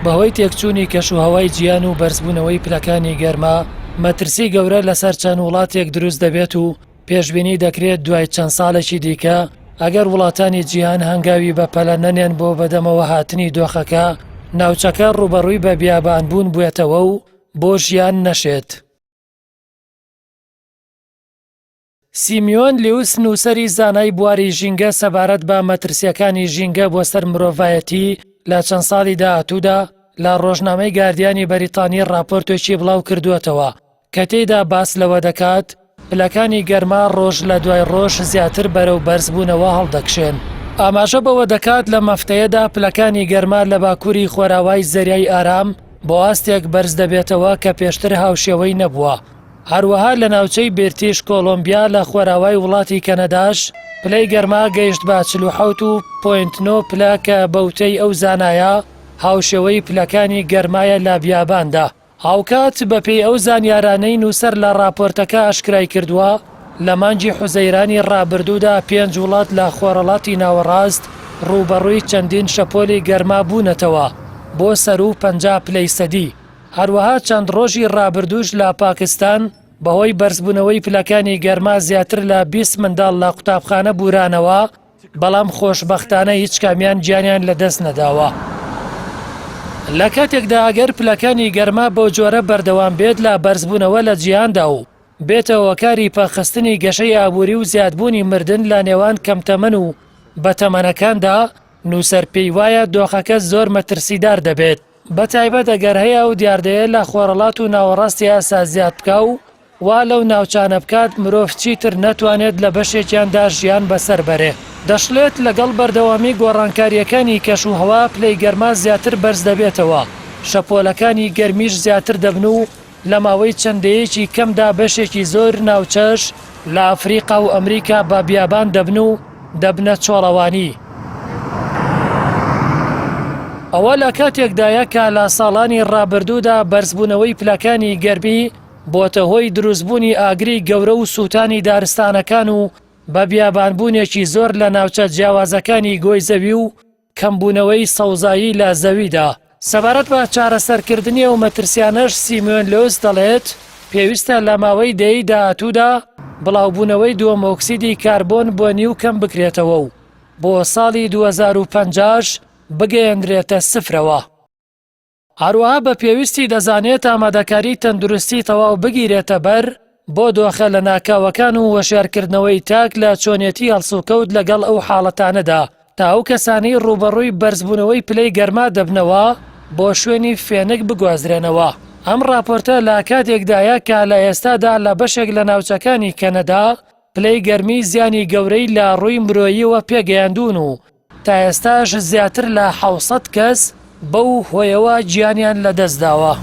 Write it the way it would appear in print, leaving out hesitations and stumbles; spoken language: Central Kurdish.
بەهۆی تێکچوونی کەشوهەوای جیهان و بەرزبوونەوەی پلەکانی گەرما، مەترسی گەورە لەسەر چەند وڵاتێک دروست دەبێت و پێشبینی دەکرێت دوای چەند ساڵێکی دیکە ئەگەر وڵاتانی جیهان هەنگاوی بەپەلە نەنێن بۆ بەدەمەوە هاتنی دۆخەکە، ناوچەکە ڕووبەڕووی بە بیابانبوون بوێتەوە و بۆ ژیان نەشێت. سیمیۆن لیوس نووسەری زانای بواری ژینگە سەبارەت بە مەترسییەکانی ژینگە بۆ سەر مرۆڤایەتی لە چەند ساڵی داهاتوودا لە ڕۆژنامەی گاردیانی بەریتانی ڕاپۆرتێکی بڵاو کردووەتەوە کە تێیدا باس لەوە دەکات پلەکانی گەرما ڕۆژ لە دوای ڕۆژ زیاتر بەرەو بەرزبوونەوە هەڵدەکشێن. ئاماژە بەوە دەکات لەم هەفتەیەدا پلەکانی گەرما لە باکووری خۆراوای زەریای ئارام بۆ ئاستێک بەرز دەبێتەوە کە پێشتر هاوشێوەی نەبووە. هەروەها لە ناوچەی بێرتیش کۆڵۆمبیا لە خۆراوای وڵاتی کەنەداش پلەی گەرما گەیشت بە 47 و point 9 پلە کە بەوتەی ئەو زانایە هاوشێوەی پلەکانی گەرمایە لە بیاباندا. هاوکات بەپێی ئەو زانیارانەی نووسەر لە ڕاپۆرتەکە ئاشکرای کردووە، لە مانگی حوزەیرانی ڕابردوودا پێنج وڵات لە خۆرهەڵاتی ناوەڕاست ڕووبەڕووی چەندین شەپۆلی گەرما بوونەتەوە بۆ سەروو 50 پلەی سەدی. هەروەها چەند ڕۆژی ڕابردووش لە پاکستان بەهۆی بەرزبوونەوەی پلەکانی گەرما زیاتر لە 20 منداڵ لە قوتابخانە بورانەوە، بەڵام خۆشبەختانە هیچ کامیان گیانیان لەدەست نەداوە. لە کاتێکدا ئەگەر پلەکانی گەرما بەو جۆرە بەردەوام بێت لە بەرزبوونەوە لە جیهاندا و بێتە هۆکاری پەکخستنی گەشەی ئابووری و زیادبوونی مردن لە نێوان کەمتەمەن و بەتەمەنەکاندا، نووسەر پێی وایە دۆخەکە زۆر مەترسیدار دەبێت. بەتایبەت ئەگەر هەیە ئەو دیاردەیە لە خۆرهەڵات و ناوەڕاستی ئاسیا زیاد بکا و وا لەو ناوچانە بکات مرۆڤ چیتر نەتوانێت لە بەشێکیاندا ژیان بەسەر بەرێ. دەشڵێت، لەگەڵ بەردەوامی گۆڕانکارییەکانی کەش و هەوا پلەی گەرما زیاتر بەرز دەبێتەوە، شەپۆلەکانی گەرمیش زیاتر دەبن و لە ماوەی چەند دەیەکی کەمدا بەشێکی زۆر ناوچەش لە ئەفریقا و ئەمریکا بە بیابان دەبن و دەبنە چۆڵەوانی. ئەوە لە کاتێکدایە کە لە ساڵانی ڕابردوودا بەرزبوونەوەی پلەکانی گەرمی بۆتە هۆی دروستبوونی ئاگری گەورە و سووتانی دارستانەکان و بە بیابانبوونێکی زۆر لە ناوچە جیاوازەکانی گۆی زەوی و کەمبوونەوەی سەوزایی لە زەویدا. سەبارەت بە چارەسەرکردنی ئەو مەترسیانەش سیمیۆن لۆس دەڵێت، پێویستە لە ماوەی دەیەی داهاتوودا بڵاوبوونەوەی دووەمئۆکسیدی کاربۆن بۆ نیو کەم بکرێتەوە و بۆ ساڵی 2050 ش بگەیەنرێتە سفرەوە. هەروەها بە پێویستی دەزانێت ئامادەکاری تەندروستی تەواو بگیرێتە بەر بۆ دۆخە لەناکاوەکان و هۆشیارکردنەوەی تاک لە چۆنێتی هەڵسوکەوت لەگەڵ ئەو حاڵەتانەدا تا ئەو کەسانەی ڕووبەڕووی بەرزبوونەوەی پلەی گەرما دەبنەوە بۆ شوێنی فێنک بگوازرێنەوە. ئەم ڕاپۆرتە لە کاتێکدایە کە لە ئێستادا لە بەشێک لە ناوچەکانی کەنەدا پلەی گەرمی زیانی گەورەی لە ڕووی مرۆییەوە پێگەیاندوون و تا ئێستاش زیاتر لە 700 کەس بەو هۆیەوە گیانیان لەدەستداوە.